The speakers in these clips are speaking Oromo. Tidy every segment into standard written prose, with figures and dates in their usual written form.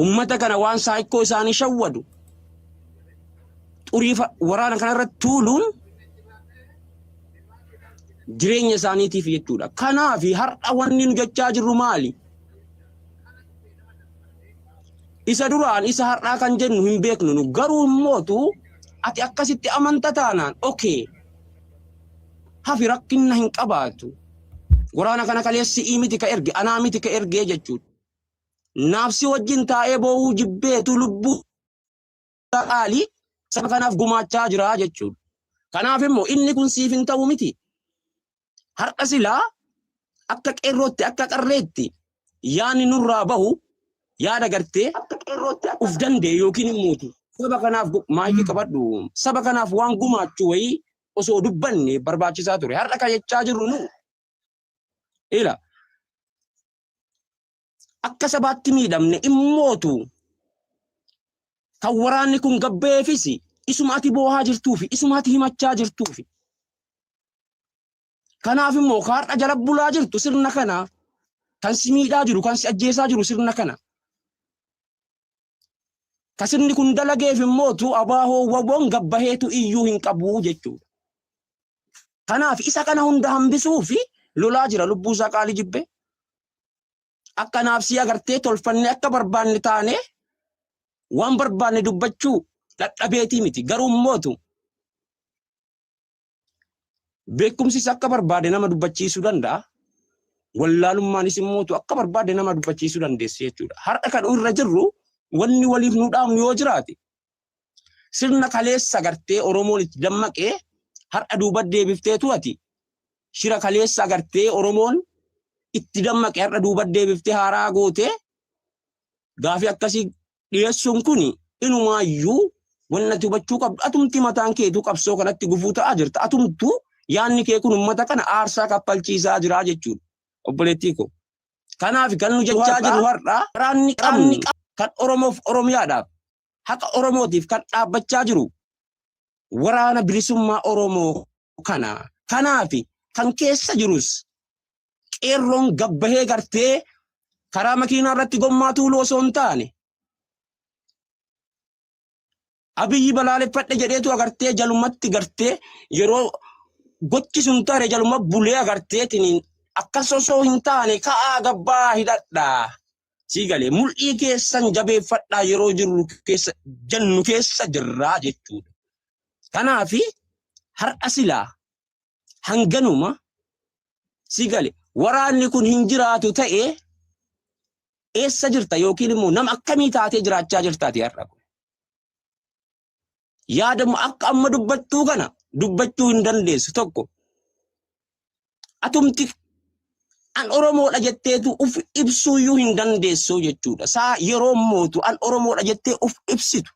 Ummata kana waan saayikkoo isaanii shawwadu xurii waraana kanarratti tuuluun jireenya isaaniitiif jechuudha. Kanaaf har'a wanni nu jechaa jirru maali? Isa duraan isa har'aa kan jennu hin beeknu nu garuu immootu ati akkasitti amanta taanaan okay hafi rakkinna hin qabaatu. Waraana kana kaleessi si'ii miti ka erge anaa miti ka ergee jechuudha. Naaf si wajjin taa'ee boo'uu jibbeetu lubbuu qaalii saba kanaaf gumaachaa jira jechuudha. Kanaaf immoo inni kun siif hin ta'u miti. Har'a silaa akka qeerrootti akka qarreetti yaanni nurraa bahu yaada gartee uf danda'e yookiin immoo saba kanaaf maayikii qabadhu saba kanaaf waan gumaachu wayii osoo dubbanne barbaachisaa ture. Har'a kan jechaa jirru nu ila akka sabaatti miidhamne immootu kan waraanni kun gabbeefis isuma ati boohaa jirtuufi isuma ati himachaa jirtuufi. Kanaaf immoo kaarra jala bulaa jirtu sirna kana kan si miidhaa jiru kan si ajjeesaa jiru sirna kana. Ka sirni kun dalageef immootu abaahoo waboon gabbaheetu iyyuu hin qabu jechuudha. Kanaaf isa kana hunda hambisuu fi lolaa jira lubbuu isaa qaalii jibbee. Akka naafsii agartee tolfanne akka barbaanne taane waan barbaanne dubbachuu dadhabeetii miti. Garuu immootu beekumsis akka barbaade nama dubbachiisuu danda'a. Wallaalummaanis immootu akka barbaade nama dubbachiisuu dandeessi jechuudha. Har'a kan irra jirru wanni waliif nu dhaamnu yoo jiraate sirna kaleessa gartee Oromoon itti dammaqee har'a duuba deebifteetu ati shira kaleessa gartee Oromoon itti dammaqe har'a duuba deebiftee haaraa gootee gaafii akkasii dhiyeessuun kun inumaayyuu wanni ati hubachuu qabdu atumti mataan keetuu qabsoo kanatti gufuu ta'aa jirta. Atumtu yaanni kee kun uummata kana aarsaa kaffalchiisaa jira jechuudha. Obboleettii koo. Kanaaf kan nu jechaa jirru har'a waraanni qabnu kan Oromoof Oromiyaadhaaf haqa Oromootiif kan dhaabbachaa jiru waraana bilisummaa Oromoo kana. Kanaaf kan keessa jirus qeerroon gabbahee gartee karaa makiinaa irratti gommaa tuuluu osoo hin taane Abiyyi balaaleffadhe jedheetu agartee jalumatti gartee yeroo gochi sun tare jaluma bulee agarteetiniin akkas osoo hin taane ka'aa gabbaa hidhadhaa. Sii galee mul'ii keessan jabeeffadhaa yeroo jirru keessa jennu keessa jirraa jechuudha. Kanaafi har'a silaa hanganuma si gale waraanni kun hin jiraatu ta'e eessa jirta yookiin immoo nama akkamii taatee jiraachaa jirtaati har'a kun. Yaadamu akka amma dubbattuu kana dubbachuu hin dandeessu tokko. Atumti an Oromoodha jetteetu uf ibsuuyyuu hin dandeessu jechuudha. Saa yeroo mootu an Oromoodha jettee uf ibsitu.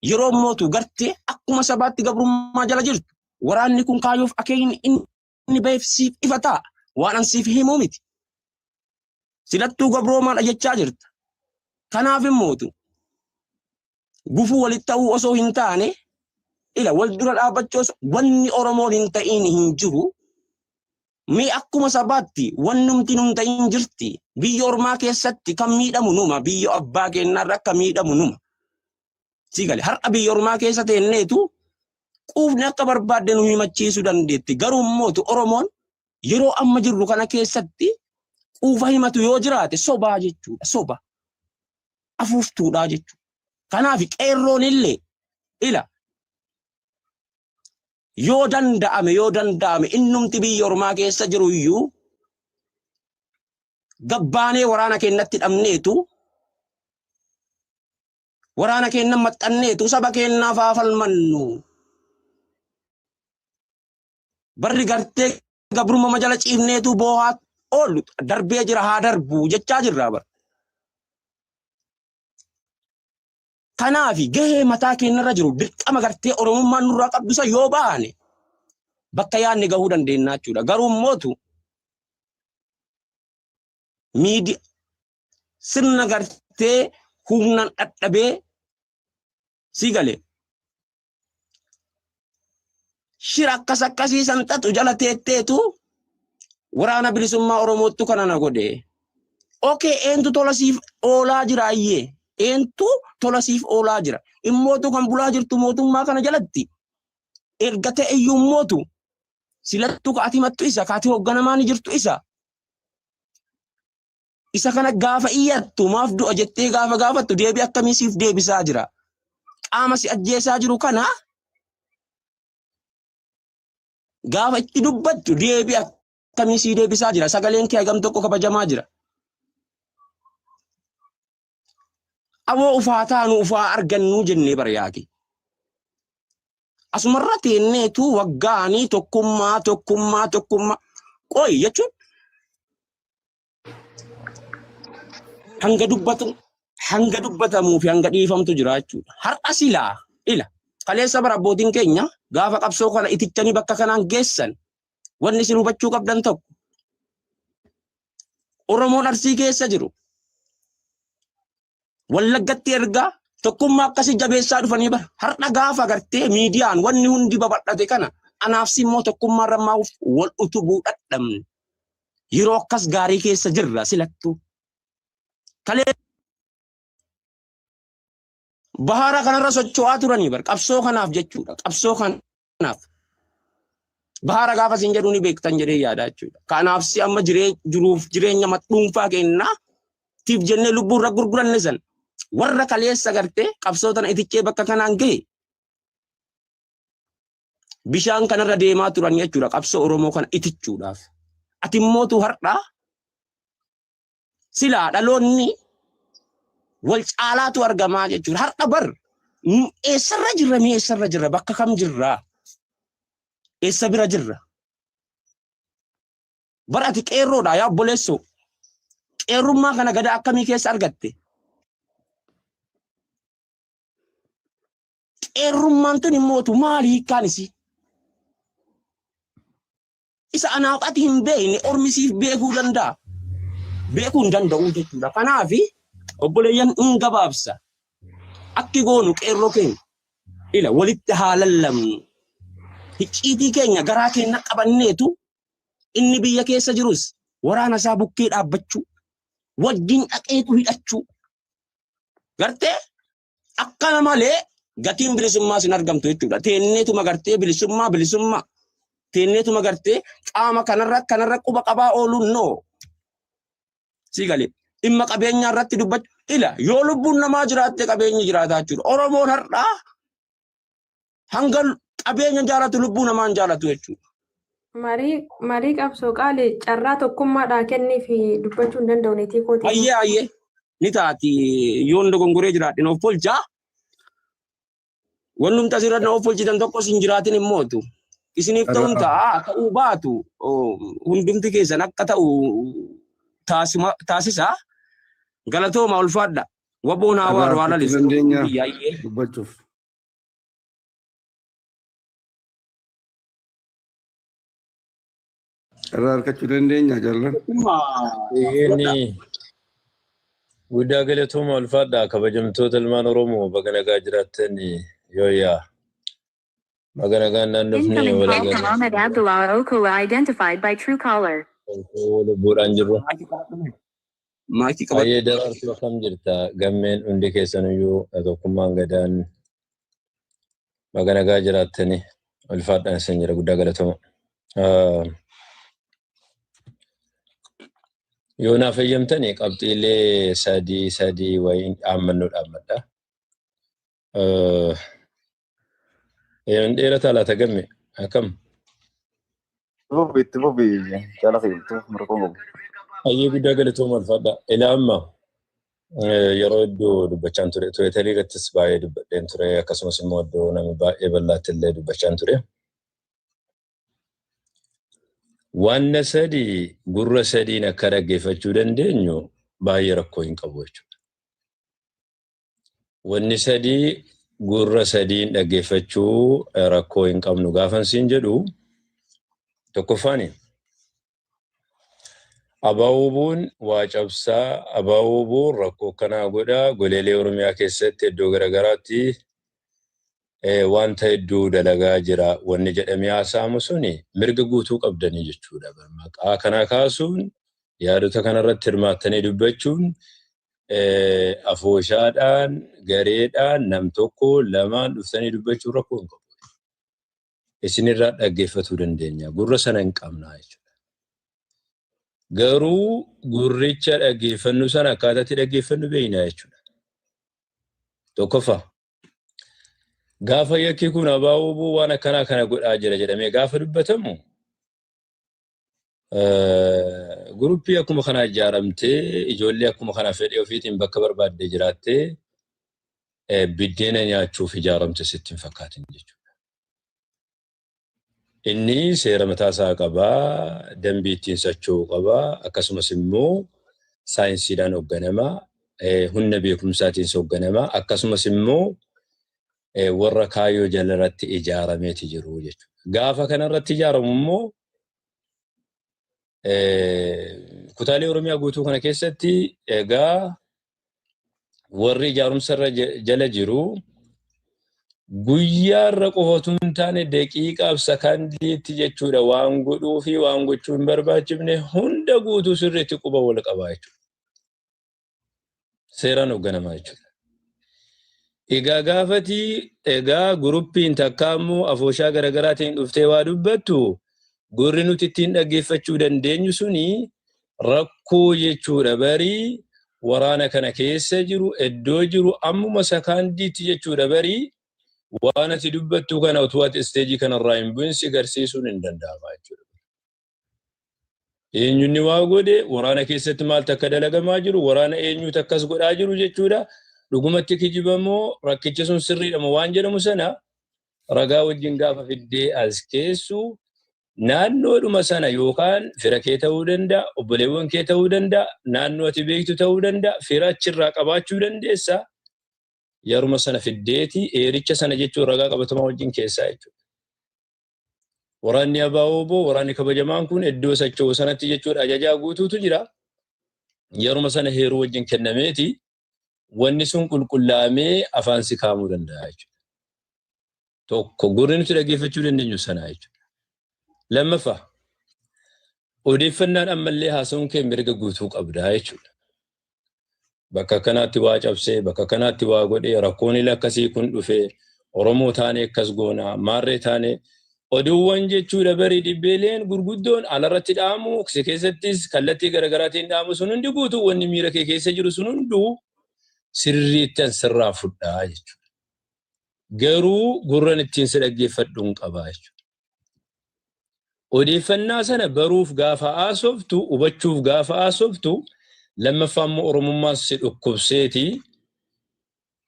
Yeroo mootu gartee akkuma sabaatti gabrummaa jala jirtu. Waraanni kun kaayyoof akeekni inni baheef siif ifa ta'a. Waan an siif himuu miti. Silattuu gabroomaadha jechaa jirta. Kanaaf immootu gufuu walitti ta'uu osoo hin taane ila wal dura dhaabbachuu osoo wanni Oromoon hin ta'iin hin jiru. Mee akkuma sabaatti wannumti nun ta'in jirti. Biyya ormaa keessatti kan miidhamu numa. Biyya abbaa keenyaarra akka miidhamu numa. Sii gale har'a biyya ormaa keessa teenneetu quufni akka barbaadde nu himachiisuu dandeetti. Garuu immootu Oromoon yeroo amma jirru kana keessatti quufa himatu yoo jiraate sobaa jechuudha. Soba. Afuuftuudhaa jechuudha. Kanaaf qeerroon illee ila yoo danda'ame yoo danda'ame innumti biyya ormaa keessa jiru iyyuu gabbaanee waraana keenyatti dhabneetu Waraana keenna maxxanneetu saba keennaaf haa falmannu. Barri gartee gabrummaa jala ciifneetu boohaa oollu darbee jira haa darbu jechaa jirra bara. Kanaaf gahee mataa keenyarra jiru dirqama gartee Oromummaan nurraa qabdu isa yoo baane bakka yaadne gahuu dandeenya jechuudha. Garuu immootu miidiyaa sirna gartee humnaan dhadhabee si gale shira akkas akkasii san xaxu jala teetteetu waraana bilisummaa Oromoottu kana na godhe. Okee eentu tola siif oolaa jira ayyee. Eentu tola siif oolaa jira? Immootu kan bulaa jirtu mootummaa kana jalatti. Erga ta'e iyyuu immootu silattu ka ati himattu isa, ka ati hoogganamaa ni jirtu isa. Isa kana gaafa iyyattu maaf du'a jettee gaafa gaafattu deebii akkamii siif deebisaa jira? Qaama si ajjeesaa jiru kana gaafa itti dubbattu deebii akkamii sii deebisaa jira? Sagaleen kee hagam tokko kabajamaa jira? Aboo ufaa taanu ufaa argannuu jennee bara yaaki. Asumarra teenneetu waggaanii tokkummaa tokkummaa tokkummaa qoy jechuun hanga dubbatu hanga dubbatamuu fi hanga dhiifamtu jira jechuudha. Har'a silaa ila kaleessa bara abbootiin keenya gaafa qabsoo kana itichanii bakka kanaan geessan wanni isin hubachuu qabdan tokko Oromoon Arsii keessa jiru Wallaggatti ergaa tokkummaa akkasii jabeessaa dhufanii bara har'a gaafa gartee miidiyaan wanni hundi babal'ate kana anaaf si immoo tokkummaa irra maaf wal utubuu dhadhabne yeroo akkas gaarii keessa jirra silattuu. Kalee bahaara kanarra socho'aa turanii bar qabsoo kanaaf jechuudha qabsoo kanaaf. Bahaara gaafa isin jedhu ni beektan jedhee yaada jechuudha. Kanaaf si amma jiruuf jireenya dhuunfaa kennaa tiif jennee lubbuu irra gurguranne san warra kaleessa gartee qabsoo tana itichee bakka kanaan gahe bishaan kanarra deemaa turan jechuudha qabsoo Oromoo kana itichuudhaaf. Ati immootu har'aa silaa dhaloonni wal caalaatu argamaa jechuudha. Har'a bar eessarra jirra mee eessarra jirra bakka kam jirra eessa bira jirra. Bar ati qeerroodha yaa obboleessoo. Qeerrummaa kana gada akkamii keessa argatte? Qeerrummaan tun immootu maali hiikkaan isii? Isa anaaf ati hin beekne ormi siif beekuu danda'a. Beekuu hin danda'u jechuudha. Kanaaf obboleeyyan hin gabaabsa. Akki goonu qeerroo keenya ila walitti haa lallabnu. Hicciitii keenya garaa keenya qabanneetu inni biyya keessa jirus waraana isaa bukkee dhaabbachuu wajjin dhaqeetu hidhachuu. Gartee akkana malee gatiin bilisummaa sin argamtu jechuudha. Teenneetuma gartee bilisummaa bilisummaa teenneetuma gartee qaama kanarra kanarra quba qabaa ooluun noo. Si galee dhimma qabeenyaa irratti dubbachuu ila yoo lubbuun namaa jiraatte qabeenyi jiraataa jechuudha. Oromoon har'aa hanga qabeenya jaalatu lubbuu namaa hin jaalatu jechuudha. Marii marii qabsoo qaali carraa tokkummaadhaa kenniif dubbachuu hin danda'u niitii kootii. Ayyee ayyee ni taati yoon dogongoree jiraadhe na of polchaa. Wannumti asirra na of polchitan tokkos hin jiraatin immootu. Isiniif ta'uun ta'a ta'uu baatu hundumti keessan akka ta'u taasisa. Galatooma ulfaadha. Waboon haa waaru haa lalisu. Dandeenya dubbachuuf. Carraa argachuu dandeenya jaallan. Inni guddaa galatooma ulfaadha kabajamtoota ilmaan Oromoo baga nagaa jiraattan yooyyaa baga nagaan naannofne Incoming wal call from agarra Ahmed Abdullah Okola identified by Truecaller. lubbuudhaan jirru. Maakii qabadhu. Ayyee daraartuu akkam jirta gammeen hundi keessanuyyuu tokkummaan gadaan baga nagaa jiraattani ulfaadhaan isin jira guddaa galatooma. Yoo naaf eeyyamtani qabxiilee sadii sadii wayiin dhaammannoo dhaammadha. Yoon dheerataa laata gamme akkam? Fufi itti fufi jaala kiyya itti fufi rakkoo hin qabu. Ayyee guddaa galatooma ulfaadha. Ilaa amma yeroo hedduu dubbachaan ture. Tiwiitarii irrattis baay'ee dubbadheen ture. Akkasumas immoo iddoo nama baay'ee bal'aatti illee dubbachaan ture. Wanna sadii gurra sadiin akka dhaggeeffachuu dandeenyu baay'ee rakkoo hin qabu jechuudha. Wanni sadii gurra sadiin dhaggeeffachuu rakkoo hin qabnu gaafan siin jedhu tokkoffaani Abaawubuun waa cabsaa, abaawubuun rakkoo akkanaa godha, goleelee Oromiyaa keessatti iddoo garaagaraatti wanta hedduu dalagaa jira wanni jedhamee haasa'amu suni mirga guutuu qabdanii jechuudha. Maqaa kana kaasuun yaadota kanarratti hirmaattanii dubbachuun Afooshaadhaan, gareedhaan, nam tokko lamaan dhuftanii dubbachuun rakkoo hin qabu. Isinirraa dhaggeeffatuu dandeenya. Gurra sana hin qabnaa jechuudha. Garuu gurricha dhaggeeffannu sana akkaataa itti dhaggeeffannu beekna jechuudha. Tokkoffaa, gaafa yakki kun abaaboo waan akkanaa kana godhaa jira jedhamee gaafa dubbatamu, guruppii akkuma kanaa ijaaramtee, ijoollee akkuma kanaa fedhii ofiitiin bakka barbaaddee jiraattee biddeena nyaachuuf ijaaramte sitti hin fakkaatin jechuudha. Inni seera mataa isaa qabaa, dambii ittiin socho'u qabaa, akkasumas immoo saayinsiidhaan hoogganama, humna beekumsaatiin hoogganama, akkasumas immoo warra kaayyoo jalarratti ijaarameeti jiru jechuudha. Gaafa kanarratti ijaaramu immoo kutaalee Oromiyaa guutuu kana keessatti egaa warri ijaarumsa irra jala jiru guyyaarra qofa otoo hin taane daqiiqaaf sakandiitti jechuudha waan godhuu fi waan gochuu hin barbaachifne hunda guutuu sirriitti quba wal qabaa jechuudha. Seeraan hoogganamaa jechuudha. Egaa gaafatii egaa guruppiin takka immoo afooshaa garaagaraatiin dhuftee waa dubbattu, gurri nuti ittiin dhaggeeffachuu dandeenyu suni rakkoo jechuudha barii waraana kana keessa jiru, iddoo jiru, ammuma sakaandiitti jechuudha barii waan ati dubbattu kana utuu ati isteejii kanarraa hin bu'in si garsiisuun hin danda'ama jechuudha. Eenyunni waa godhe, waraana keessatti maaltu akka dalagamaa jiru, waraana eenyutu akkas godhaa jiru jechuudha. Dhugumatti kijibamoo rakkichi sun sirriidha moo waan jedhamu sana ragaa wajjin gaafa fiddee as keessu, naannoodhuma sana yookaan fira kee ta'uu danda'a, obboleewwan kee ta'uu danda'a, naannoo ati beektu ta'uu danda'a, fira achirraa qabaachuu dandeessa. Yeruma sana fiddeeti eericha sana jechuun ragaa qabatamaa wajjin keessaa jechuudha. Waraanni ABO waraanni kabajamaan kun iddoo socho'u sanatti jechuudha ajajaa guutuutu jira. Yeruma sana heeruu wajjin kennameeti wanni sun qulqullaa'amee afaan si kaa'amuu danda'a jechuudha. Tokko, gurri nuti dhaggeeffachuu dandeenyu sana jechuudha. Lammaffaa, odeeffannaan ammallee haasa'uun kee mirga guutuu qabdaa jechuudha. Bakka kanaatti waa cabsee, bakka kanaatti waa godhee, rakkoon ila akkasii kun dhufee, Oromoo taanee akkas goonaa, maarree taanee, oduuwwan jechuudha barii dhibbeeleen gurguddoon alarratti dhaamu, si keessattis kallattii garaagaraatiin dhaamu sun hundi guutuu, wanni miira kee keessa jiru sun hunduu sirriitti sirraa fudhaa jechuudha. Garuu gurran ittiin si dhaggeeffadhu hin qabaa jechuudha. Odeeffannaa sana baruuf gaafa haasoftu, hubachuuf gaafa haasoftu, lammaffaa immoo Oromummaan si dhukkubseeti.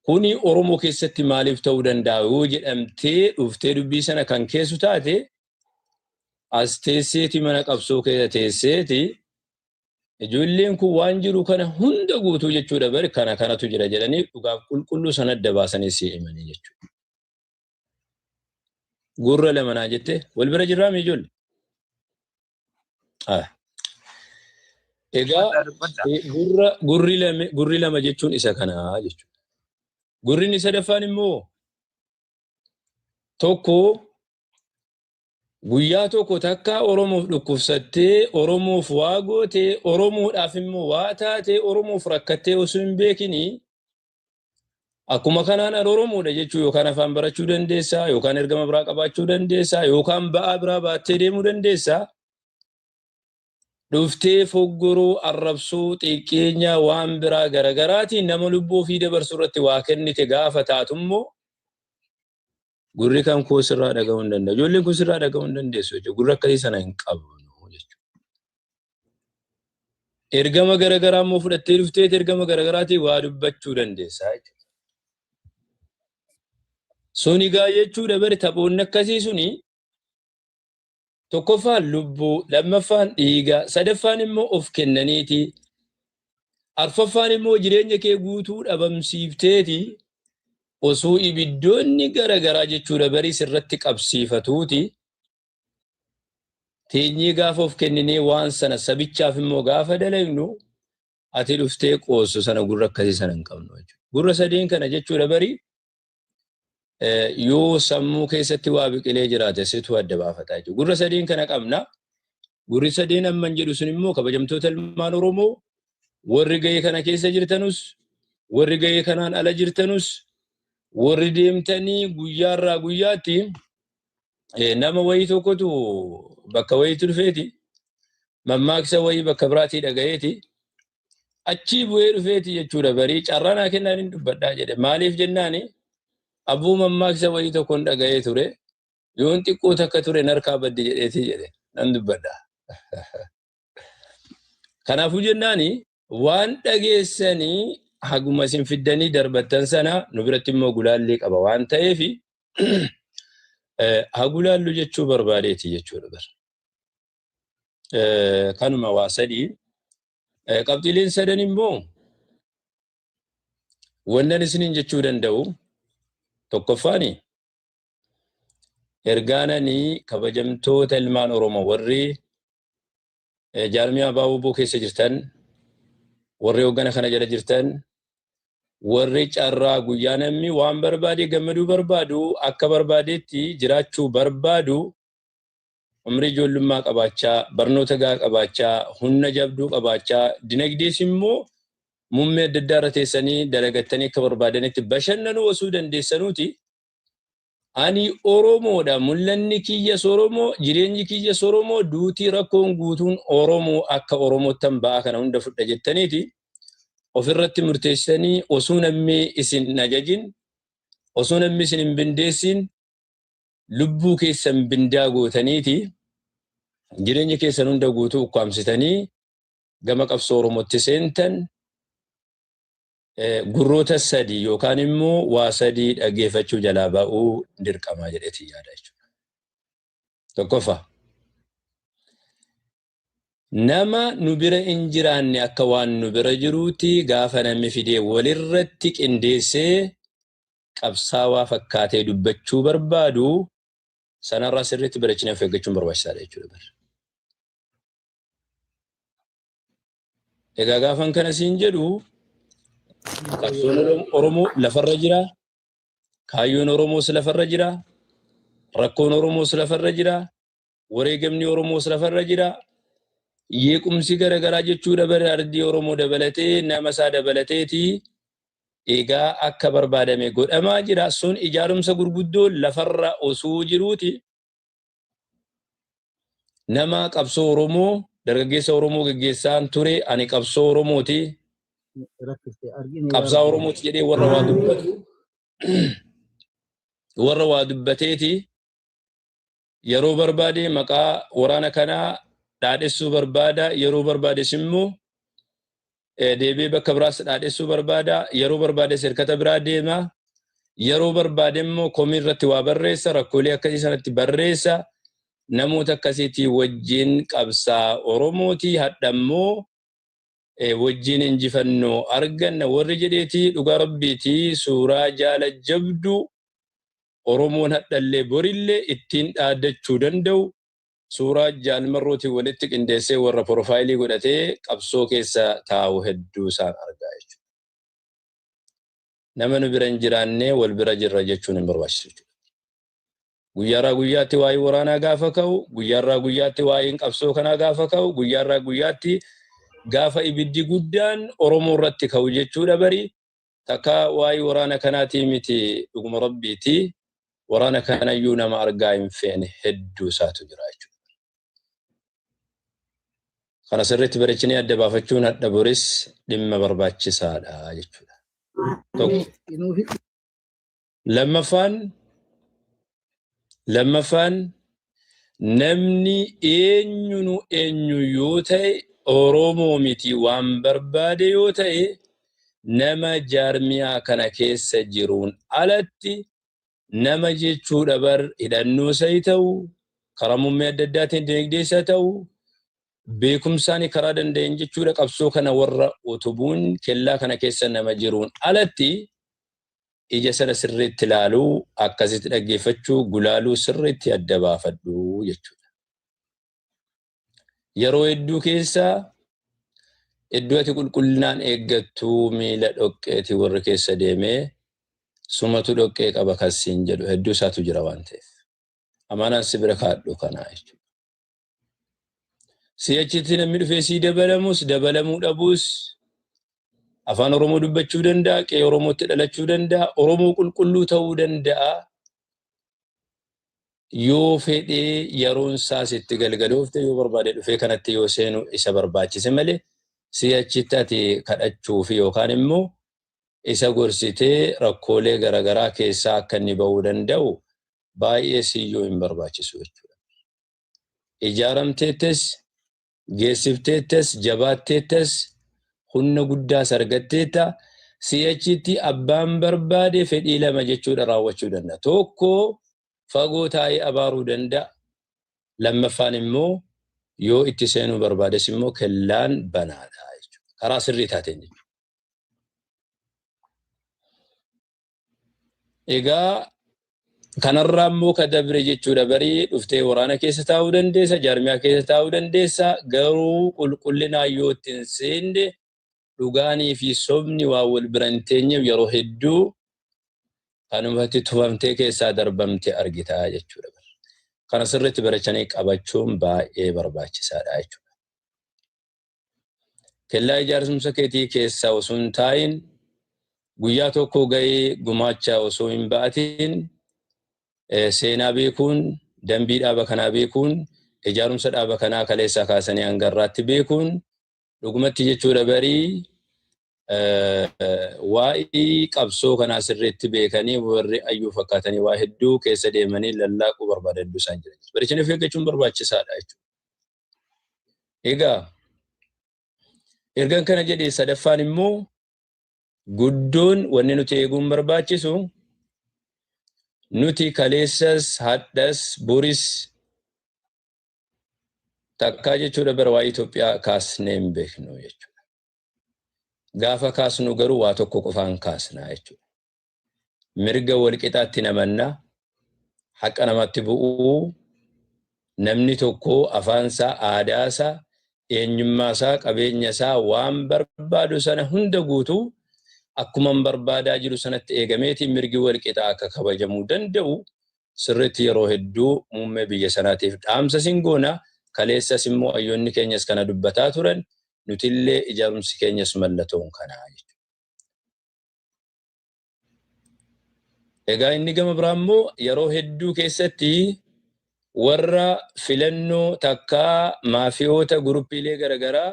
Kuni Oromoo keessatti maaliif ta'uu danda'a yoo jedhamtee dhuftee dubbii sana kan keessu taate, as teesseeti mana qabsoo keessa teesseeti ijoolleen kun waan jiru kana hunda guutuu jechuudha bari kana kanatu jira jedhanii dhugaaf qulqulluu sana adda baasanii si himanii jechuudha. Gurra lama naa jettee wal bira jirraa mi ijoollee? Egaa gurra gurri lama gurri lama jechuun isa kanaa jechuudha. Gurri inni sadaffaan immoo tokko guyyaa tokko takka Oromoof dhukkubsattee, Oromoof waa gootee, Oromoodhaaf immoo waa taatee, Oromoof rakkattee osoo hin beekinii akkuma kanaan an Oromoodha jechuu yookaan afaan barachuu dandeessaa, yookaan ergama biraa qabaachuu dandeessaa, yookaan ba'aa biraa baattee deemuu dandeessaa. Dhuftee foggoruu, arrabsuu, xiqqeenya waan biraa garagaraatiin nama lubbuu ofii dabarsu irratti waa kennite gaafa taatu immoo gurri kan koo sirraa dhaga'uu hin danda'u. Ijoolleen kun sirraa dhaga'uu hin dandeessu jechuudha. Gurra akkasii sana hin qabnu jechuudha. Ergama garagaraa immoo fudhattee dhufteet ergama garagaraatiin waa dubbachuu dandeessa jechuudha. Suni gaa jechuudha bari taphoonni akkasii suni tokkoffaan lubbuu, lammaffaan dhiiga, sadaffaan immoo of kennaniiti, arfaffaan immoo jireenya kee guutuu dhabamsiifteeti osoo ibiddoonni garagaraa jechuudha barii sirratti qabsiifatuuti. Teenyee gaafa of kenninee waan sana sabichaaf immoo gaafa dalagnu ati dhuftee qoossu sana gurra akkasii sana hin qabnu jechuudha. Gurra sadeen kana jechuudha barii yoo sammuu keessatti waa biqilee jiraate situ adda baafata jechuudha. Gurra sadeen kana qabna. Gurri sadeen amman jedhu sun immoo, kabajamtoota ilmaan Oromoo, Warri gahee kana keessa jirtanus, warri gahee kanaan ala jirtanus, warri deemtanii guyyaarraa guyyaatti nama wayii tokkotu bakka wayiitu dhufeeti mammaaksa wayii bakka biraatii dhagayeeti achii bu'ee dhufeeti jechuudha. Barii carraa naa kennaan hin dubbadhaa jedhe. Maaliif jennaani, abbuu mammaaksa wayii tokkoon dhagayee ture, yoon xiqqoo takka ture narkaa badde jedheeti jedhe, nan dubbadha. Kanaafuu jennaani, waan dhageessanii haguma isin fiddanii darbattan sana nu biratti immoo gulaallii qaba waan ta'eef hagulaallu jechuu barbaadeeti jechuudha bara. Kanuma waa sadii. Qabxiileen sadan immoo wannan isiniin jechuu danda'u, tokkoffaani, ergaananii kabajamtoota ilmaan Oromoo warri jaarmiyaa Baabuboo keessa jirtan, warri hoggana kana jala jirtan, warri carraa guyyaa namni waan barbaade gammaduu barbaadu, akka barbaadetti jiraachuu barbaadu, umrii ijoollummaa qabaachaa, barnoota gahaa qabaachaa, humna jabduu qabaachaa, dinagdees immoo muummee adda addaa irra teessanii dalagattanii akka barbaadanitti bashannanuu osoo dandeessanuuti, ani Oromoodha, mul'anni kiyyas Oromoo, jireenyi kiyyas Oromoo, duutii rakkoon guutuun Oromoo, akka Oromoottan ba'aa kana hunda fudha jettaniiti ofirratti murteessanii, osoo namni isin hin ajajin, osoo namni isin hin bindeessin, lubbuu keessan bindaa gootaniiti jireenya keessan hunda guutuu ukkaamsitanii gama qabsoo Oromootti seentan, gurroota sadi yookaan immoo waa sadii dhaggeeffachuu jalaa ba'uu dirqamaa jedheeti yaada jechuudha. Tokkoffaa, nama nu bira hin jiraanne akka waan nu bira jiruutti gaafa namni fidee walirratti qindeessee qabsaawaa fakkaatee dubbachuu barbaadu sanarraa sirriitti bareechinee of eeggachuun barbaachisaadha jechuudha. Egaa gaafan kana siin jedhu, qabsoon Oromoo lafarra jira, kaayyoon Oromoos lafarra jira, rakkoon Oromoos lafarra jira, wareegamni Oromoos lafarra jira. Yeequmsi garaagaraa jechuudha bara ardii Oromoo dabalatee nama isaa dabalateeti egaa akka barbaadame godhamaa jira. Sun ijaarumsa gurguddoo lafarra osoo jiruuti, nama qabsoo Oromoo, dargaggeessa Oromoo geggeessaan ture, ani qabsoo Oromooti, qabsaa Oromooti jedhee warra waa dubbatu, warra waa dubbateeti yeroo barbaade maqaa waraana kanaa dhaadhessuu barbaada, yeroo barbaades immoo deebi'ee bakka biraas dhaadhessuu barbaada, yeroo barbaades hirkata biraa deema, yeroo barbaade immoo komii irratti waa barreessa, rakkoolee akkasii sanatti barreessa. Namoota akkasiitii wajjin qabsaa Oromooti, hadhammoo wajjin injifannoo arganna warri jedheeti, dhugaa rabbiiti, suuraa jaala jabduu Oromoon hadhallee borillee ittiin dhaaddachuu danda'u suuraa jaalmarrootiin walitti qindeessee warra profile godhatee qabsoo keessa taa'u hedduu isaan argaa jechuudha. Nama nu bira hin jiraannee wal bira jirra jechuun hin barbaachisu jechuudha. Guyyaarraa guyyaatti waa'ee waraanaa gaafa ka'u, guyyaarraa guyyaatti waa'een qabsoo kanaa gaafa ka'u, guyyaarraa guyyaatti gaafa ibiddi guddaan Oromoo irratti ka'u jechuudha bari takka waa'ee waraana kanaatii miti, dhuguma rabbiiti. Waraana kanayyuu nama argaa hin feene hedduu isaatu jira jechuudha. Kana sirriitti bareechinee adda baafachuun hadha boris dhimma barbaachisaadha jechuudha. Tokko. Lammaffaan, namni eenyunu eenyu yoo ta'e, Oromoo miti waan barbaade yoo ta'e, nama jaarmiyaa kana keessa jiruun alatti nama jechuudha bar hidhannoo isa ta'u, karaa muummee adda addaatiin dinagdee isa ta'u, beekumsaan karaa danda'een jechuudha qabsoo kana warra utubuun kellaa kana keessa nama jiruun alatti ija sana sirriitti ilaaluu, akkasitti dhaggeeffachuu, gulaaluu, sirriitti adda baafadhu jechuudha. Yeroo hedduu keessa iddoo ati qulqullinaan eeggattu miila dhoqqeeti warri keessa deemee sumatu dhoqqee qaba kan siin jedhu hedduu isaatu jira waan ta'eef. Amaanaan si bira kaadhu kanaa jechuudha. Si'achitti namni dhufee sii dabalamus dabalamuu dhabuus Afaan Oromoo dubbachuu danda'a, qe'ee Oromootti dhalachuu danda'a, Oromoo qulqulluu ta'uu danda'a. Yoo fedhee yeroon isaas itti galgaloofte yoo barbaade dhufee kanatti yoo seenu isa barbaachise malee si'achitti ati kadhachuufi yookaan immoo isa gorsitee rakkoolee garaagaraa keessaa akka inni ba'uu danda'u baay'ee siyyuu hin barbaachisu jechuudha. Ijaaramteettes, geessifteettes, jabaatteettes, humna guddaas argatteetta. Si'achitti abbaan barbaade fedhii lama jechuudha raawwachuu danda'a. Tokko fagoo taa'ee abaaruu danda'a. Lammaffaan immoo yoo itti seenuu barbaades immoo kellaan banaadha jechuudha. Karaa sirrii taateen jechuudha. Egaa kanarraa immoo ka dabre jechuudha barii dhuftee waraana keessa taa'uu dandeessa, jaarmiyaa keessa taa'uu dandeessa. Garuu qulqullinaan yoo itti hin seenne dhugaanii fi sobni waan wal bira hin teenyeef yeroo hedduu kanumatti tufamtee keessaa darbamte argita jechuudha. Kana sirriitti barachanii qabachuun baay'ee barbaachisaadha jechuudha. Kellaa ijaarsumsa keetii keessa osoo hin taa'in guyyaa tokko ga'ee gumaacha osoo hin ba'atin seenaa beekuun, dambii dhaaba kanaa beekuun, ijaarumsa dhaaba kanaa kaleessaa kaasanii hanga har'aatti beekuun dhugumatti jechuudha barii waa'ee qabsoo kanaa sirriitti beekanii warri ayyuu fakkaatanii waa hedduu keessa deemanii lallaaquu barbaada hedduu isaan jiran. Barichanii of eeggachuun barbaachisaadha jechuudha. Egaa ergan kana jedhee sadaffaan immoo guddoon wanni nuti eeguun barbaachisu nuti kaleessas hadhas boris takkaa jechuudha bara waa'ee Itoophiyaa kaasnee hin beeknu jechuudha. Gaafa kaasnu garuu waa tokko qofaan kaasna jechuudha. Mirga walqixaatti namanna, haqa namatti bu'uu, namni tokko afaansaa, aadaasaa, eenyummaasaa, qabeenyasaa waan barbaadu sana hunda guutuu akkuman barbaadaa jiru sanatti eegameeti mirgi walqixaa akka kabajamuu danda'u sirriitti yeroo hedduu muummee biyya sanaatiif dhaamsa sin goona. Kaleessas immoo hayyoonni keenyas kana dubbataa turan, nutillee ijaarumsi keenyas mallatoon kanaa jechuudha. Egaa inni gama biraa immoo yeroo hedduu keessatti warra filannoo takkaa maafiyoota guruppiilee garaagaraa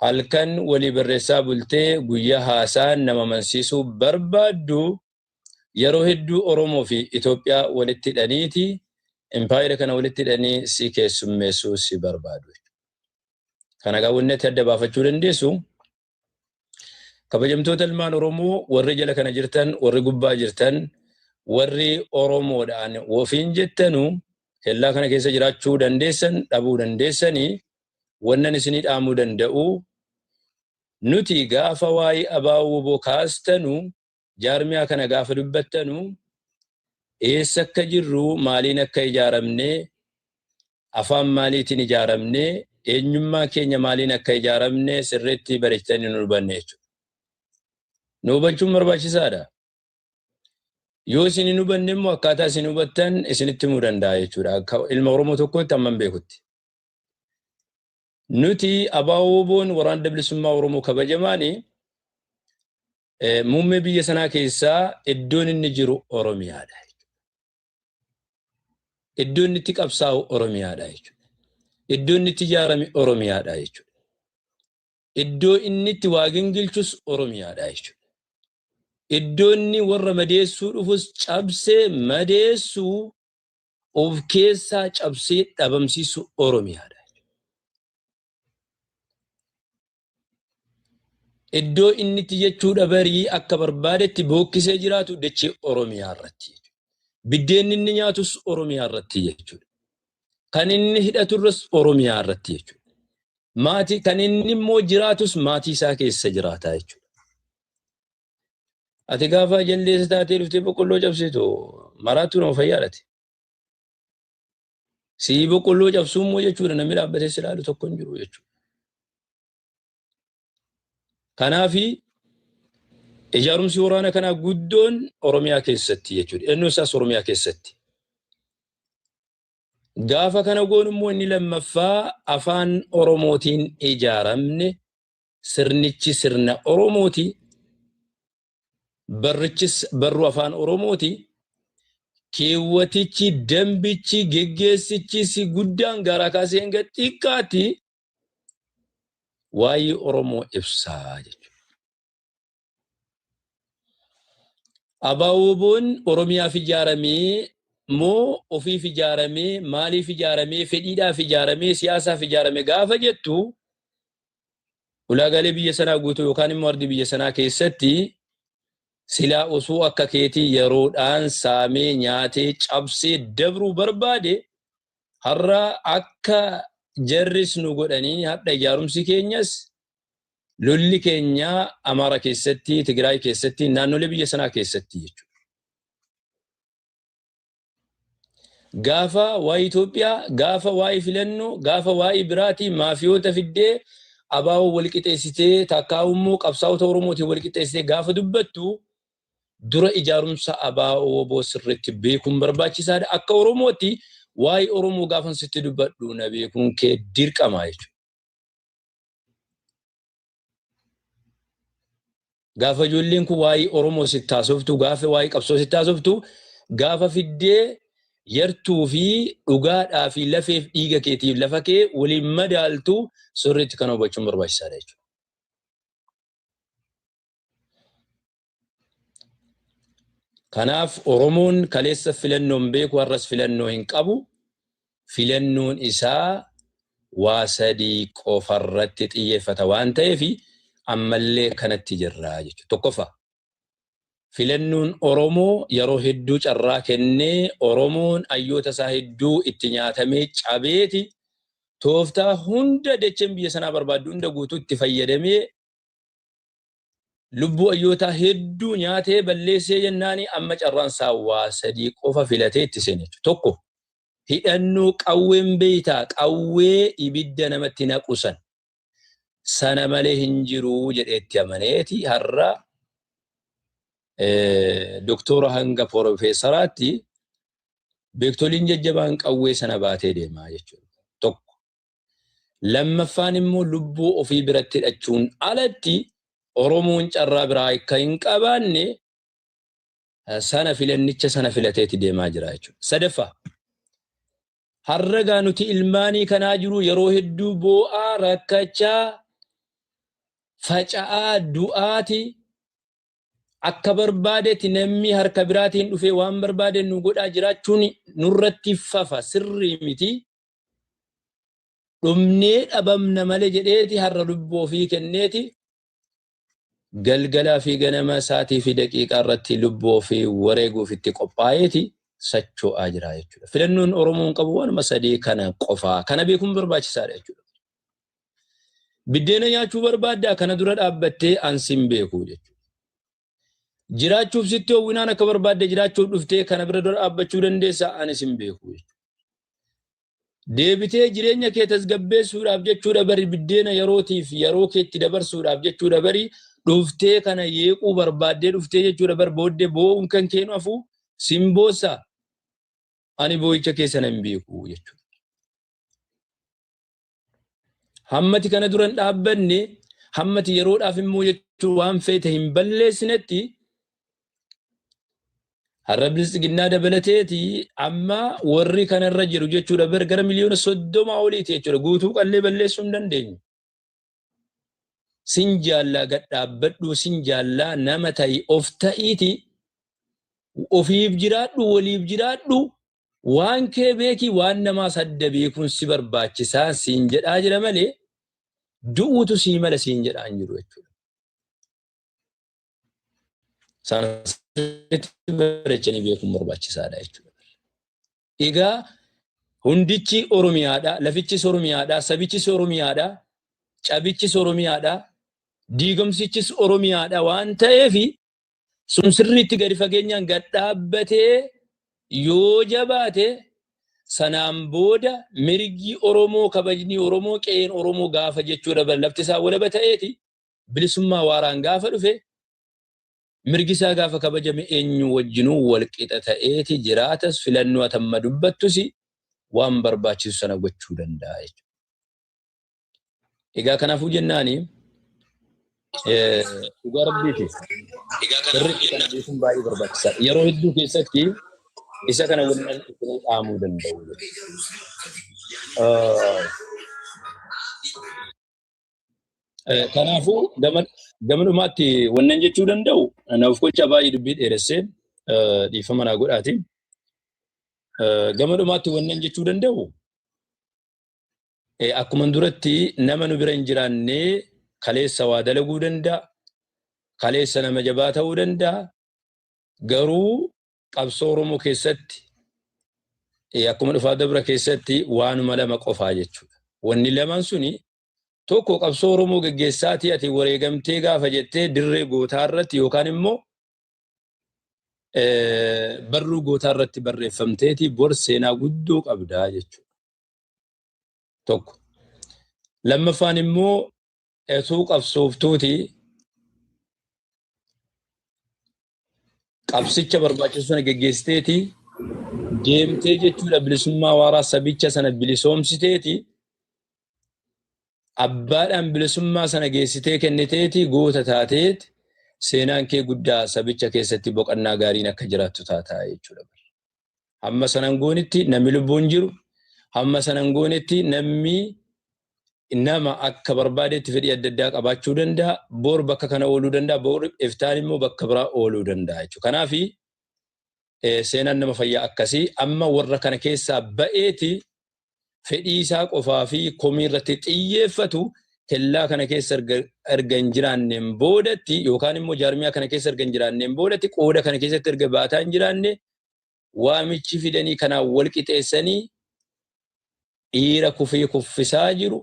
halkan walii barreessaa bultee guyyaa haasaan nama amansiisuu barbaaddu yeroo hedduu Oromoo fi Itoophiyaa walitti hidhaniiti impaayera kana walitti hidhanii si keessummeessuu si barbaadu. Kana egaa wanni ati adda baafachuu dandeessu kabajamtoota ilmaan Oromoo warri jala kana jirtan, warri gubbaa jirtan, warri Oromoodhaan ofiin jettanu kellaa kana keessa jiraachuu dandeessan, dhabuu dandeessanii wannan isinii dhaamuu danda'u nuti gaafa waa'ee ABO-WBO kaastanu jaarmiyaa kana gaafa dubbattanu eessa akka jirru, maaliin akka ijaaramne, afaan maaliitiin ijaaramne, eenyummaa keenya maaliin akka ijaaramne sirriitti bareechitanii nu hubanne jechuudha. Nu hubachuun barbaachisaadha. Yoo isin hin hubanne immoo akkaataa isin hubattan isinitti himuu danda'a jechuudha. Akka ilma Oromoo tokkootti hamman beekutti. Nuti ABO-WBOn Waraana Bilisummaa Oromoo kabajamaani muummee biyya sanaa keessaa iddoon inni jiru Oromiyaadha. Iddoo inni itti qabsaa'u Oromiyaadha jechuudha. Iddoo inni itti ijaarame Oromiyaadha jechuudha. Iddoo inni itti waa gingilchus Oromiyaadha jechuudha. Iddoo inni warra madeessuu dhufus cabsee madeessuu of keessaa cabsee dhabamsiisu Oromiyaadha. Iddoo inni itti jechuudha barii akka barbaadetti bookkisee jiraatu dachee Oromiyaa irratti jechuudha. Biddeenni inni nyaatus Oromiyaa irratti jechuudha. Kan inni hidhaturras Oromiyaa irratti jechuudha. Maatii kan inni immoo jiraatus maatii isaa keessa jiraata jechuudha. Ati gaafa jaldeessa taatee dhuftee boqqolloo cabsitu maraattuu nama fayyaadhati. Sii boqqolloo cabsuu immoo jechuudha namni dhaabbatee si ilaalu tokko hin jiru jechuudha. Kanaafi ijaarumsi waraana kanaa guddoon Oromiyaa keessatti jechuudha. Hidhannoo isaas Oromiyaa keessatti. Gaafa kana goonu immoo inni lammaffaa afaan Oromootiin ijaaramne. Sirnichi sirna Oromooti. Barrichis barruu afaan Oromooti. Keewwatichi, dambichi, geggeessichis guddaan garaa kaasee hanga xiqqaatti waa'ee Oromoo ibsaa jechuudha. ABO-WBOn Oromiyaaf ijaaramee moo ofiif ijaaramee, maaliif ijaaramee, fedhiidhaaf ijaaramee, siyaasaaf ijaarame gaafa jettu, ulaagaalee biyya sanaa guutuu yookaan immoo ardii biyya sanaa keessatti silaa osoo akka keetii yeroodhaan saamee nyaatee cabsee dabruu barbaade, har'a akka jarris nu godhanii hadha ijaarumsi keenyas lolli keenya Amaara keessatti, Tigraay keessatti, naannolee biyya sanaa keessatti jechuudha. Gaafa waa'ee Itoophiyaa, gaafa waa'ee filannoo, gaafa waa'ee biraatii maafiyoota fiddee ABO wal qixeessitee, takkaa'u immoo qabsaa'ota Oromootiin wal qixeessitee gaafa dubbattu, dura ijaarumsa ABO WBO sirriitti beekuun barbaachisaadha. Akka Oromootti waa'ee Oromoo gaafan sitti dubbadhu na beekuun kee dirqama jechuudha. Gaafa ijoolleen kun waa'ee Oromoo sitti haasoftu, gaafa waa'ee qabsoo sitti haasoftu, gaafa fiddee yartuu fi dhugaadhaa fi lafeef dhiiga keetiif lafa kee waliin madaaltu, sirriitti kana hubachuun barbaachisaadha jechuudha. Kanaaf Oromoon kaleessa filannoo hin beeku, har'as filannoo hin qabu. Filannoon isaa waa sadii qofarratti xiyyeeffata waan ta'eef ammallee kanatti jirra jechuudha. Tokkoffaa, filannoon Oromoo yeroo hedduu carraa kennee Oromoon hayyoota isaa hedduu itti nyaatamee cabeeti, tooftaa hunda dacheen biyya sanaa barbaaddu hunda guutuu itti fayyadamee lubbuu hayyootaa hedduu nyaatee balleessee jennaani, amma carraan isaa waa sadii qofa filatee itti seene jechuudha. Tokko, hidhannoo qawween beeytaa, qawwee ibidda namatti naqu san sana malee hin jiru jedhee itti amaneeti har'a doktora hanga porofeesaraatti beektoliin jajjabaan qawwee sana baatee deemaa jechuudha. Tokko. Lammaffaan immoo lubbuu ofii biratti hidhachuun alatti Oromoon carraa biraa akka hin qabaanne sana filannicha sana filateeti deemaa jira jechuudha. Sadaffaa, har'a gaa nuti ilmaanii kanaa jiru yeroo hedduu boo'aa, rakkachaa, faca'aa, du'aati akka barbaadetti namni harka biraatiin dhufee waan barbaade nu godhaa jiraachuun nurratti fafa, sirrii miti. Dhumnee dhabamna malee jedheeti har'a lubbuu ofii kenneeti galgalaa fi ganama isaatii fi daqiiqaa irratti lubbuu ofii wareeguuf itti qophaa'eeti socho'aa jira jechuudha. Filannoon Oromoon qabu waanuma sadii kana qofaa. Kana beekuun barbaachisaadha jechuudha. Biddeena nyaachuu barbaaddaa, kana dura dhaabbattee ansin beeku jechuudha. Jiraachuuf sitti howwinaan akka barbaadde jiraachuuf dhuftee kana bira dura dhaabbachuu dandeessa, anis hin beeku jechuudha. Deebitee jireenya kee tasgabbeessuudhaaf jechuudha bari, biddeena yerootiif yeroo keetti dabarsuudhaaf jechuudha bari, dhuftee kana yeequu barbaaddee dhuftee jechuudha bar, booddee boo'uun kan keenu hafu simboossa, ani boo'icha keessa nan beeku jechuudha. Hammati kana dura hin dhaabbanne, hammati yeroodhaaf immoo jechuun waan feete hin balleessinetti, har'a biltsiginnaa dabalateeti amma warri kanarra jiru jechuudha bar gara miliyoona 30 oliiti jechuudha, guutuu qallee balleessuu hin dandeenyu. Sin jaallaa gad dhaabbadhu, sin jaallaa nama ta'i, of ta'iiti ofiif jiraadhu, waliif jiraadhu, waan kee beekii, waan namaas adda beekuun si barbaachisaa siin jedhaa jira malee du'uutu sii mala siin jedhaa hin jiru jechuudha. Isaan sirriitti bareechanii beekuun barbaachisaadha jechuudha. Egaa hundichi Oromiyaadha, lafichis Oromiyaadha, sabichis Oromiyaadha, cabichis Oromiyaadha, diigamsichis Oromiyaadha waan ta'eef, sun sirriitti gadi fageenyaan gad dhaabbatee yoo jabaate, sanaan booda mirgi Oromoo, kabajni Oromoo, qe'een Oromoo gaafa jechuudha lafti isaa walaba ta'eeti bilisummaa waaraan gaafa dhufe, mirgi isaa gaafa kabajame, eenyu wajjinuu wal qixa ta'eeti jiraatas, filannoo atamma dubbattus waan barbaachisu sana gochuu danda'a jechuudha. Egaa kanaafuu jennaani Dhugaa rabbiiti. Sirriitti kana beekuun baay'ee barbaachisaadha. Yeroo hedduu keessatti isa kana waliin isinii dhaamuu danda'u. Kanaafuu gama dhumaatti wannan jechuu danda'u naaf gocha baay'ee dubbii dheeressee dhiifama naa godhaati. Gama dhumaatti wannan jechuu danda'u akkuma duratti nama nu bira hin jiraanne kaleessa waa dalaguu danda'a. Kaleessa nama jabaa ta'uu danda'a. Garuu qabsoo Oromoo keessatti akkuma dhufaa dabra keessatti waanuma lama qofaa jechuudha. Wanni lamaan suni tokko qabsoo Oromoo geggeessaatii ati wareegamtee gaafa jettee dirree gootaa irratti yookaan immoo barruu gootaa irratti barreeffamteeti bor seenaa guddoo qabdaa jechuudha. Tokko. Lammaffaan immoo etuu qabsooftuuti qabsicha barbaachisu sana geggeessiteeti deemtee jechuudha bilisummaa waaraa sabicha sana bilisoomsiteeti abbaadhaan bilisummaa sana geessitee kenniteeti goota taateet seenaan kee guddaa sabicha keessatti boqannaa gaariin akka jiraattu taataa jechuudha. Hamma sanan goonitti namni lubbuun jiru, hamma sanan goonetti namni nama akka barbaadetti fedhii adda addaa qabaachuu danda'a. Bor bakka kana ooluu danda'a. Bor iftaan immoo bakka biraa ooluu danda'a jechuudha. Kanaaf seenaan nama fayyaa akkasii amma warra kana keessaa ba'eeti fedhii isaa qofaa fi komii irratti xiyyeeffatu kellaa kana keessa erga hin jiraanneen boodatti yookaan immoo jaarmiyaa kana keessa erga hin jiraanneen boodatti qooda kana keessatti erga baataa hin jiraanne waamichi fidanii kanaan wal qixeessanii dhiira kufee kuffisaa jiru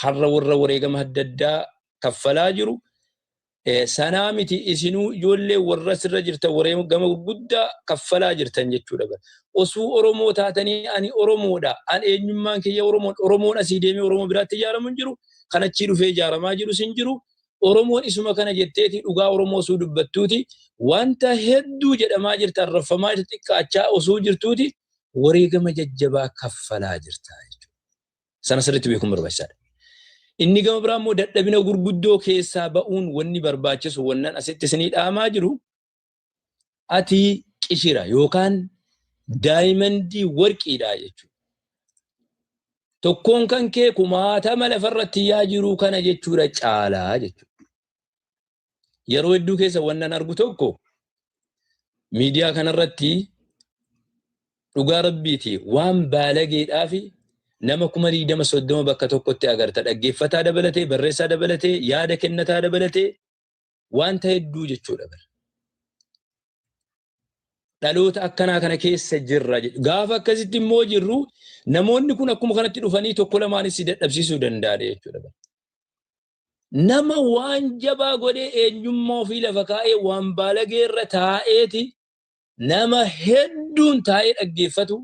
har'a warra wareegama adda addaa kaffalaa jiru sanaa miti isinuu ijoollee warra sirra jirtan wareegama gurguddaa kaffalaa jirtan jechuudha. Osoo Oromoo taatanii ani Oromoodha an eenyummaan kiyya Oromoodha Oromoon asii deemee Oromoo biraatti ijaaramu hin jiru kan achii dhufee ijaaramaa jirus hin jiru Oromoon isuma kana jetteeti dhugaa Oromoo osoo dubbattuuti wanta hedduu jedhamaa jirta arraffamaa jirta xiqqaachaa osoo jirtuuti wareegama jajjabaa kaffalaa jirta jechuudha. Sana sirriitti beekuun barbaachisaadha. Inni gama biraa immoo dadhabina gurguddoo keessaa ba'uun wanni barbaachisu wannan asitti isinii dhaamaa jiru ati qishira yookaan daayimandii warqiidha jechuudha. Tokkoon kan kee kumaatama lafarratti yaa jiru kana jechuudha caalaa jechuudha. Yeroo hedduu keessa wannan argu tokko miidiyaa kanarratti dhugaa rabbiiti waan baalageedhaa fi nama 20,000 30 bakka tokkotti agarta. Dhaggeeffataa dabalatee, barreessaa dabalatee, yaada kennataa dabalatee wanta hedduu jechuudha. Dhaloota akkanaa kana keessa jirra. Gaafa akkasitti immoo jirru namoonni kun akkuma kanatti dhufanii tokko lamaanis si dadhabsiisuu danda'an jechuudha. Nama waan jabaa godhee eenyummaa ofii lafa kaa'ee waan baalagee irra taa'eeti nama hedduun taa'ee dhaggeeffatu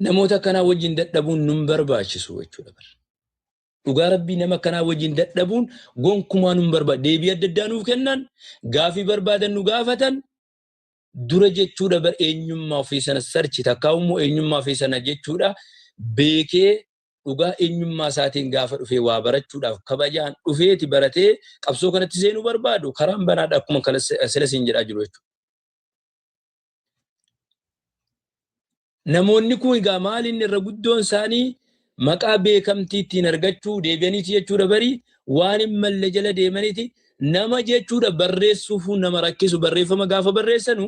namoota akkanaa wajjin dadhabuun nun barbaachisu jechuudha. Dhugaa rabbii nama akkanaa wajjin dadhabuun gonkumaa nun barbaadu. Deebii adda addaa nuuf kennan, gaafii barbaadan nu gaafatan dura jechuudha bar eenyummaa ofii sana sarchi takkaa immoo eenyummaa ofii sana jechuudha beekee dhugaa eenyummaa isaatiin gaafa dhufee waa barachuudhaaf kabajaan dhufeeti baratee qabsoo kanatti seenuu barbaadu karaan banaadha akkuma sila siin jedhaa jiru jechuudha. Namoonni kun egaa maal inni irra guddoon isaanii maqaa beekamtii ittiin argachuu deebi'aniiti jechuudha barii waan hin malle jala deemaniiti nama jechuudha barreessuufuu nama rakkisu barreeffama gaafa barreessanu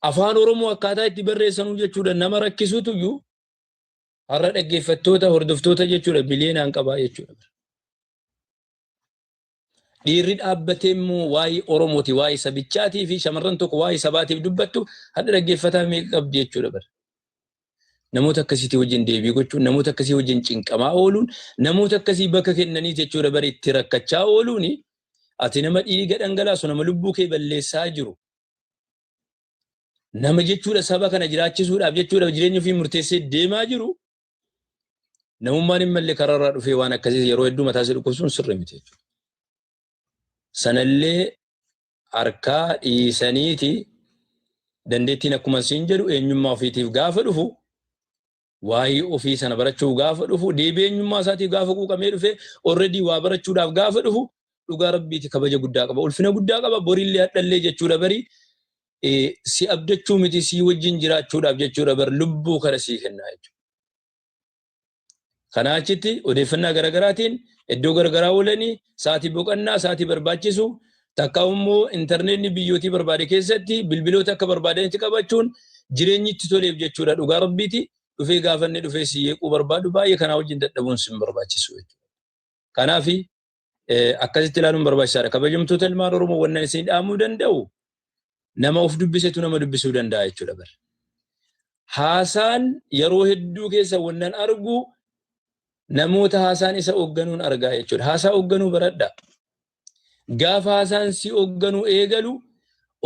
afaan Oromoo akkaataa itti barreessanuu jechuudha nama rakkisuutu iyyuu har'a dhaggeeffattoota hordoftoota jechuudha biliyoonaan qabaa jechuudha. Dhiirri dhaabbatee immoo waa'ee Oromooti, waa'ee sabichaatii fi shamarran tokko waa'ee sabaatiif dubbattu har'a dhaggeeffataa meeqa qabdi jechuudha bara. Namoota akkasiitii wajjin deebii gochuun, namoota akkasii wajjin cinqamaa ooluun, namoota akkasii bakka kennanii jechuudha bara itti rakkachaa ooluun ati nama dhiiga dhangalaasu, nama lubbuu kee balleessaa jiru. Nama jechuudha saba kana jiraachisuudhaaf jechuudha jireenya ofii murteessee deemaa jiru. Namummaan hin malle karaarraa dhufee waan akkasii yeroo hedduu mataa isii dhukkubsuun sirrii miti jechuudha. Sanallee harkaa dhiisaniiti dandeettiin akkuma siin jedhu eenyummaa ofiitiif gaafa dhufu Waa'ee ofii sana barachuu gaafa dhufu, deebi'ee eenyummaa isaatiif gaafa quuqamee dhufe, already waa barachuudhaaf gaafa dhufu, dhugaa Rabbiiti kabaja guddaa qaba. Ulfina guddaa qaba. Borillee hadhallee jechuudha bari si abdachuu miti, si wajjin jiraachuudhaaf jechuudha bar lubbuu kana sii kennaa jechuudha. Kanaa achitti odeeffannaa garaagaraatiin iddoo garaagaraa oolanii sa'aatii boqonnaa, sa'aatii barbaachisu takka immoo intarneetni biyyootii barbaade keessatti bilbiloota akka barbaadanitti qabachuun jireenyi itti toleef jechuudha dhugaa Rabbiiti dhufee gaafanne dhufee si yeequu barbaadu baay'ee kanaa wajjin dadhabuun sin barbaachisu jechuudha. Kanaaf akkasitti ilaaluun barbaachisaadha. Kabajamtoota ilmaan Oromoo, wannan isin dhaamuu danda'u, nama of dubbisetu nama dubbisuu danda'a jechuudha bar. Haasaan yeroo hedduu keessa wannan argu, namoota haasaan isa hoogganuun argaa jechuudha. Haasaa hoogganuu baradha. Gaafa haasaan si hoogganuu eegalu,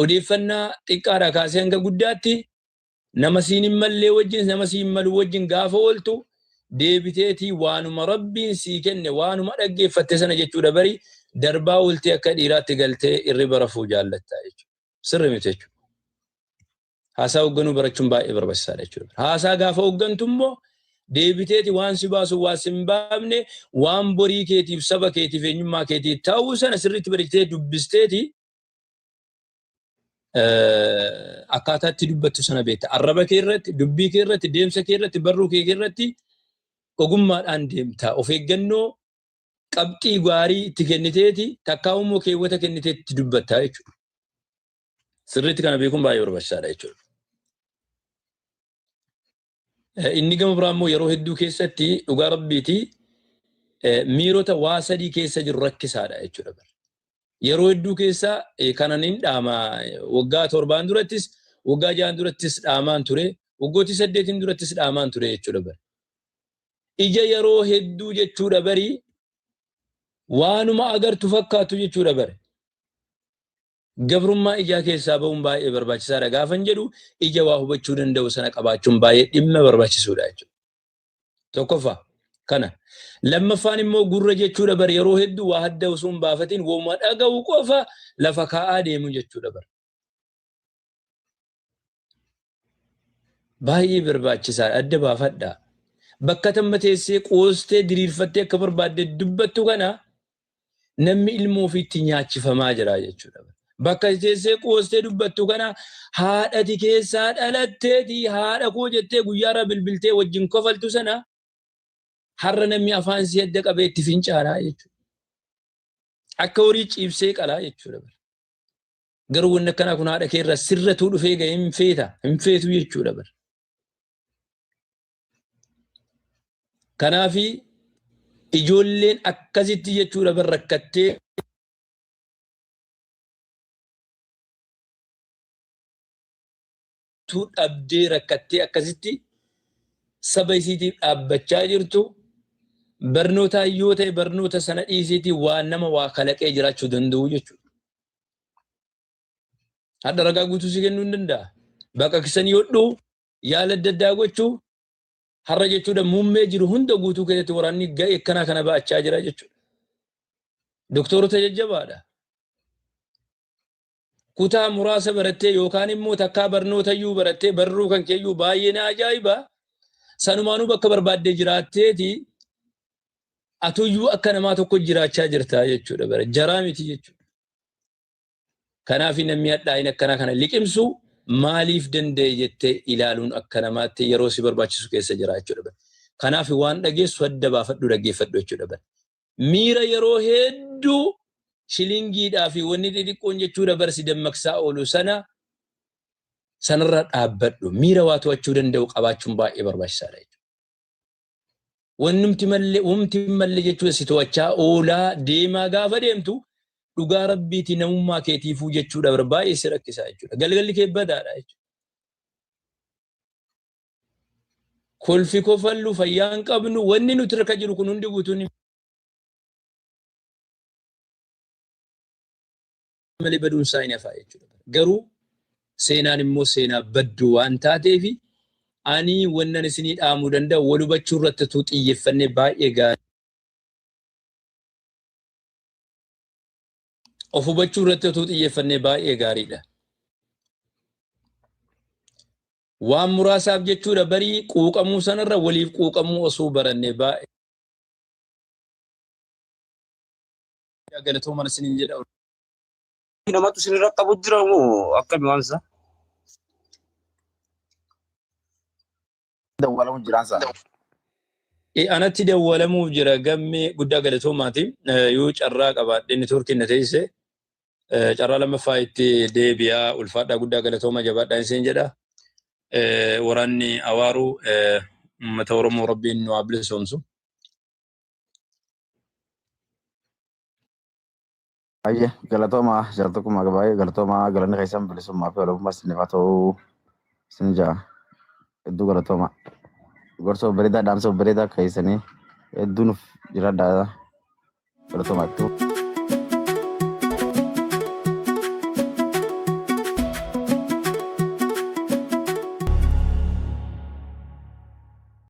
odeeffannaa xiqqaadhaa kaasee hanga guddaatti nama siin hin mallee wajjin, nama siin malu wajjin gaafa ooltu, deebiteetii waanuma Rabbiin sii kenne, waanuma dhaggeeffatte sana jechuudha bari darbaa ooltee akka dhiiraatti galtee irriba rafuu jaallattaa jechuudha. Sirri miti jechuudha. Haasaa hoogganuu barachuun baay'ee barbaachisaadha jechuudha. Haasaa gaafa hooggantu immoo deebiteeti waan si baasu, waan si hin baafne, waan borii keetiif, saba keetiif, eenyummaa keetiif ta'uu sana sirriitti bareechitee dubbisteeti akkaataa itti dubbattu sana beekta. Arraba kee irratti, dubbii kee irratti, deemsa kee irratti, barruu kee irratti ogummaadhaan deemta. Of eeggannoo qabxii gaarii itti kenniteeti takkaa immoo keewwata kenniteetti itti dubbatta jechuudha. Sirriitti kana beekuun baay'ee barbaachisaadha jechuudha. Inni gama biraa immoo yeroo hedduu keessatti dhugaa Rabbiiti miirota waa sadii keessa jiru rakkisaadha jechuudha. Yeroo hedduu keessa kanan hin dhaama, waggaa 7n durattis, waggaa 6n durattis dhaamaan ture, waggootii 8n durattis dhaamaan ture jechuudha bari. Ija yeroo hedduu jechuudha bari waanuma agartu fakkaatu jechuudha bari. Gabrummaa ijaa keessaa ba'uun baay'ee barbaachisaadha gaafan jedhu, ija waa hubachuu danda'u sana qabaachuun baay'ee dhimma barbaachisuudha jechuudha. Tokkoffaa kana. Lammaffaan immoo gurra jechuudha bar yeroo hedduu waa hadda osoo hin baafatiin woma dhaga'u qofa lafa kaa'aa deemu jechuudha bar. Baay'ee barbaachisaadha, adda baafadhaa. Bakka tamma teessee qoostee diriirfattee akka barbaadde dubbattu kana namni ilmoo ofiitti nyaachifamaa jira jechuudha. Bakka teessee qoostee dubbattu kana haadhati keessaa dhalatteeti haadha koo jettee guyyaarra bilbiltee wajjin kofaltu sana har'a namni afaan si adda qabee itti fincaanaa jechuudha. Akka horii ciibsee qalaa jechuudha. Garuu wanni akkanaa kun haadha kee irraa sirratuu dhufee ga'e hin feeta, hin feetu jechuudha bar. Kanaafi ijoolleen akkasitti jechuudha bar rakkattee dhabdee rakkattee akkasitti saba isiitiif dhaabbachaa jirtu, barnootaan yoo ta'e barnoota sana dhiisiitii waan nama waa kalaqee jiraachuu danda'u jechuudha. Hadha ragaa guutuu si kennuu hin danda'a. Baqaqsanii hodhuu, yaala adda addaa gochuu, har'a jechuudha muummee jiru hunda guutuu keessatti waraanni ga'ee akkanaa kana ba'achaa jira jechuudha. Doktorota jajjabaadha. Kutaa muraasa barattee yookaan immoo takkaa barnootayyuu barattee barruu kan keeyyuu baay'ee na ajaa'iba. Sanumaanuu bakka barbaaddee jiraatteeti atuyyuu akka namaa tokko jiraachaa jirta jechuudha bara jaraa miti jechuudha. Kanaaf namni hadhaa'in akkanaa kana liqimsu maaliif danda'e jettee ilaaluun akka namaatti yeroo si barbaachisu keessa jira jechuudha. Kanaaf waan dhageessu adda baafadhu, dhaggeeffadhu jechuudha. Miira yeroo hedduu shilingiidhaa fi wanni xixiqqoon jechuudha bar si dammaqsaa oolu sana sanarra dhaabbadhu. Miira waa to'achuu danda'u qabaachuun baay'ee barbaachisaadha jechuudha. Wannumti mallee, wamti malle jechuudha si to'achaa oolaa deemaa gaafa deemtu, dhugaa Rabbiiti namummaa keetiifuu jechuudha bar baay'ee si rakkisaa jechuudha. Galgalli kee badaadha jechuudha. Kolfi kofallu fayyaa hin qabnu, wanni nuti irra jiru kun hundi guutuun malee baduun isaa hin hafaa jechuudha. Garuu seenaan immoo seenaa badduu waan taateefi ani wannan isinii dhaamuu danda'u, wal hubachuu irratti utuu xiyyeeffannee baay'ee gaarii. Of hubachuu irratti utuu xiyyeeffannee baay'ee gaariidha. Waan muraasaaf jechuudha barii quuqamuu sanarra waliif quuqamuu osoo baranne baay'ee galatoomaa isiniin jedha. Namatu isinirra qabu jira moo akkami waan isaa? Dawwalamu jiraan sana. Anatti dawwalamuuf jira gammee guddaa galatoomaati. Yoo carraa qabaadhe neetwoorkiin na teessise carraa lammaffaa itti deebi'aa ulfaadhaa guddaa galatooma jabaadhaa isin jedha. Waraanni awaaruu uummata Oromoo Rabbiin nu haa bilisoomsu. Baay'ee galatooma jaallattoota baay'ee galatooma galanni keessan bilisummaa fi walabummaa isiniif haa ta'u isin ja'a. Hedduu galatooma. Gorsa bareedaa dhaamsa bareedaa keessanii hedduu nuuf jiraadhaa galatooma.